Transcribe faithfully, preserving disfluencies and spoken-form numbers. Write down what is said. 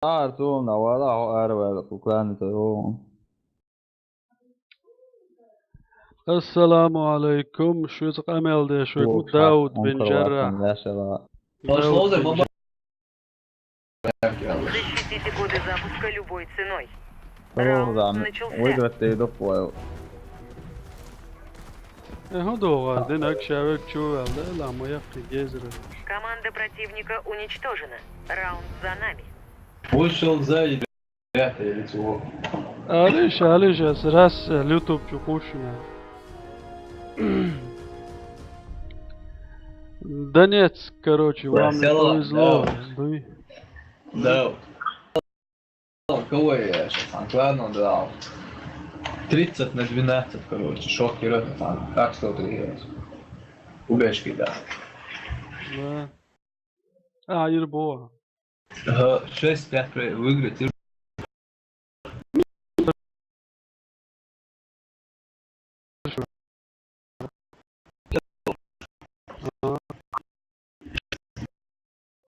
Artur, na wala ho arvel ku klan to. Ассаламу алейкум, шуьца къамел де шуьга, Дауд бин Жаррах. Hoş oldu baba. Защитите коды запуска любой ценой. Раунд Tamam, начался. Выиграть ты доп вал. Э, хӀун догӀар, динаг шавег чувал да, ла ма яккхи гезра. Команда противника уничтожена. Раунд за нами. Вышел за ребята или чего? Алиш, алиш, ас раз, э, YouTube чу кушна. Донецк, короче, вам не Барселона, повезло. да. Дуй. Да. Кого я сейчас? Англану дал. Тридцать на двенадцать, короче, шокер это там. Как что ты играешь? Убежки, да. Да. А, Ирбо. Ага, шесть пять при- выиграть и